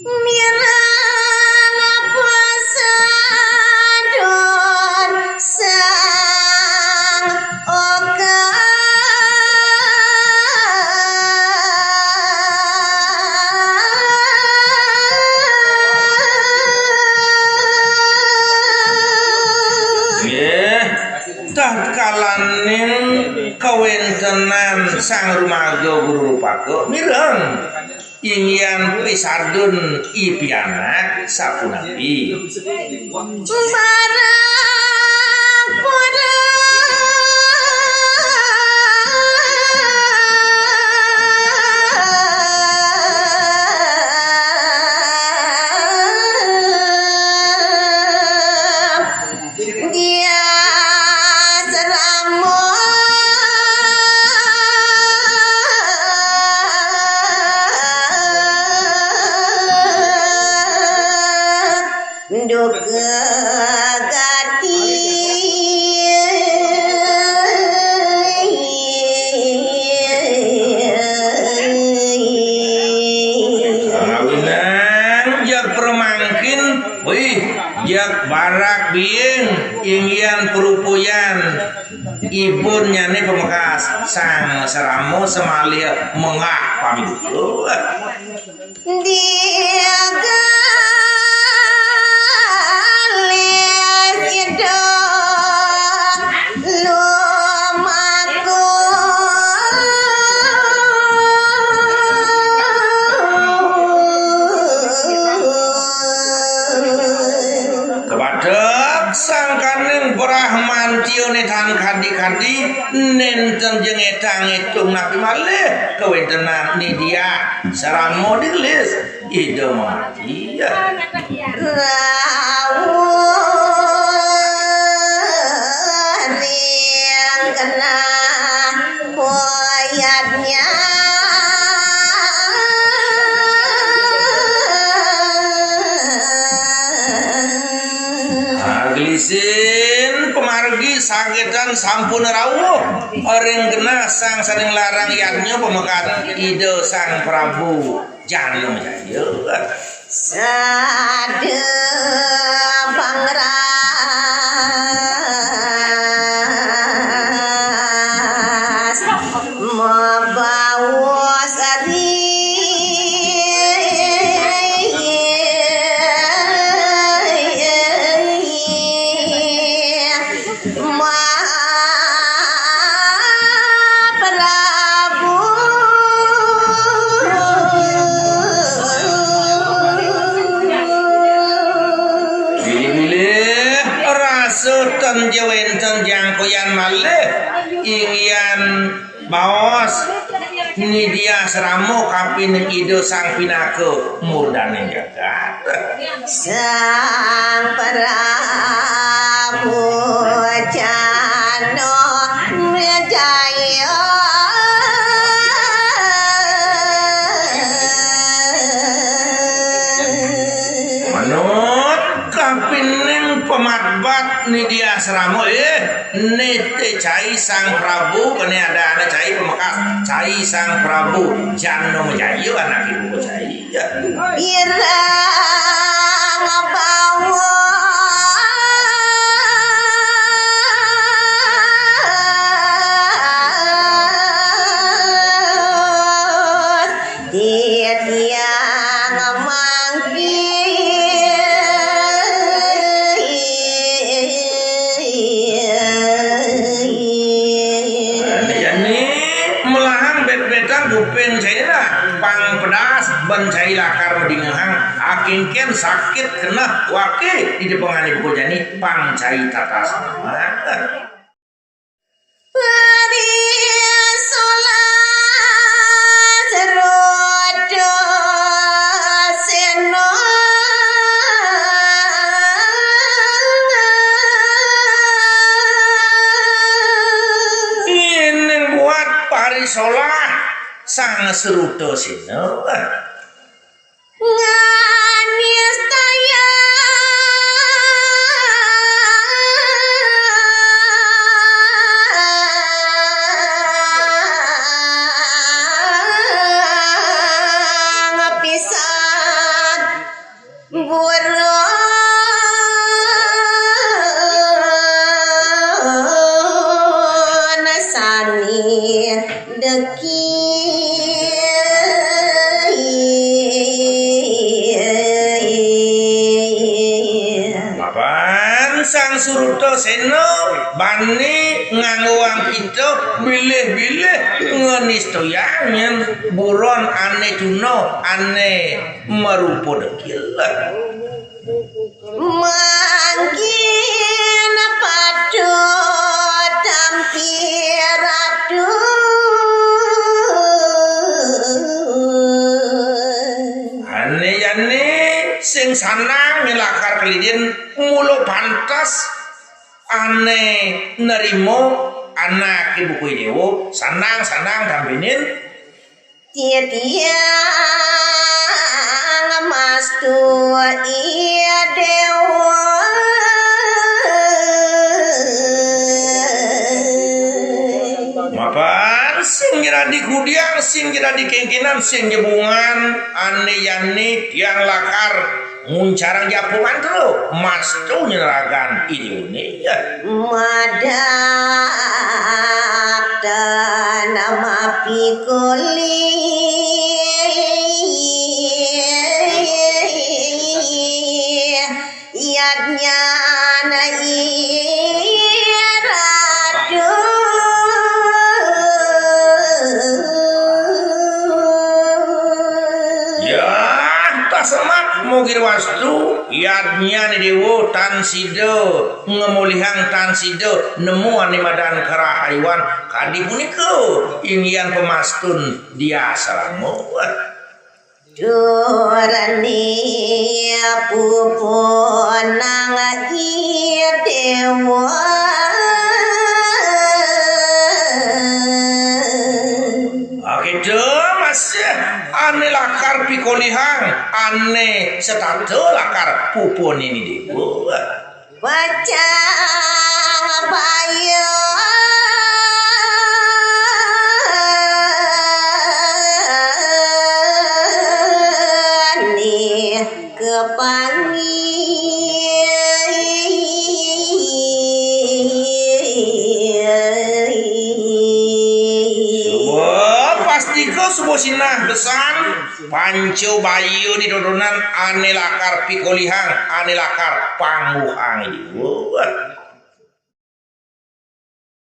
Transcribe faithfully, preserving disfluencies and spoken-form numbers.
Mireng pasadon sang oka. Nggih, tatkalaning kawéntenan sang rumaga Guru Rupaka, mireng. Inggihan pisadun i pianak sapunapi. Barang pura. Dia seramo duka gati. Kawinan jak pramangkin, wih, jak barak biing, inggihan parupuyan ibunnyané pamekas, sang seramo samalih mengah pamiduka. Digalis ida lumaku. Kepadak sangkaning Brahmantya nénten kadi-kadi, nénten ja ngétang-étung napi malih kawéntenan Ni Diah Sarama digelis Ida Mamati. Rawuh ring kenah boyadnya. Gelisin pamargi sakitan sampun rawuh ring genah sang sané nglarang yadnya pamekas Ida Sang Prabu Janamejaya. Sada pangras mabaos ri Maha Prabu. Bilih-bilih rasa ten ja wénten jangkoyan malih inggihan baos Ni Diah Sarama kapining Ida Sang Pinaka murdaning jagat. Sang Prabu Janamejaya. Manut kapining pamatbat Ni Diah Sarama, eh, né té cai Sang Prabu, kéné adané cai pamekas, cai Sang Prabu Janamejaya, anak ibu cai. Ireng bawa titiang mangkin. Jani melahang bet-betan kuping cai nah, pang pedas ban cai lakar madingehang, akénkén sakit keneh waké di depengané buka jani, pang cai tatas. Parisolah serodo seno. Ining buat parisolah sang serodo seno. Nganistayang pisan. Mapan Sang Suruta Sena bani nganggoang kita bilih-bilih nganistayang buron ané tuna, ané marupa dekil. Mangkin patut tampi ratu. Ané jani sing sanang nyen lakar kalidin mula pantes ané nerima anaké buka Déwa, sanang-sanang tampinin. Titiang mastu Ida Déwa. Mapan sing ja dadi kudiang, sing ja dadi kéngkénan, sing ja bungan, ané jani tiang lakar nguncarang japa mantra, mastu nyen ragan Ida Déwané. Madakta nama pikolih yadnyana iratu. Yah, tasemak mugi wastu, yadnyana Déwa tan sida ngamolihang, tan sida nemu ané madan karahayuan kadi punika, inggihan pamastun diasrama. Durani pupunang Ida Déwa. Akéto masih ané lakar pikolihang, ané setata lakar pupunin Ida Déwa. Pacang bayani kepanggih. Suba pastika suba sinah besan. Panca baya di dodonan ané lakar pikolihang, ané lakar pangguhang Ida Déwa.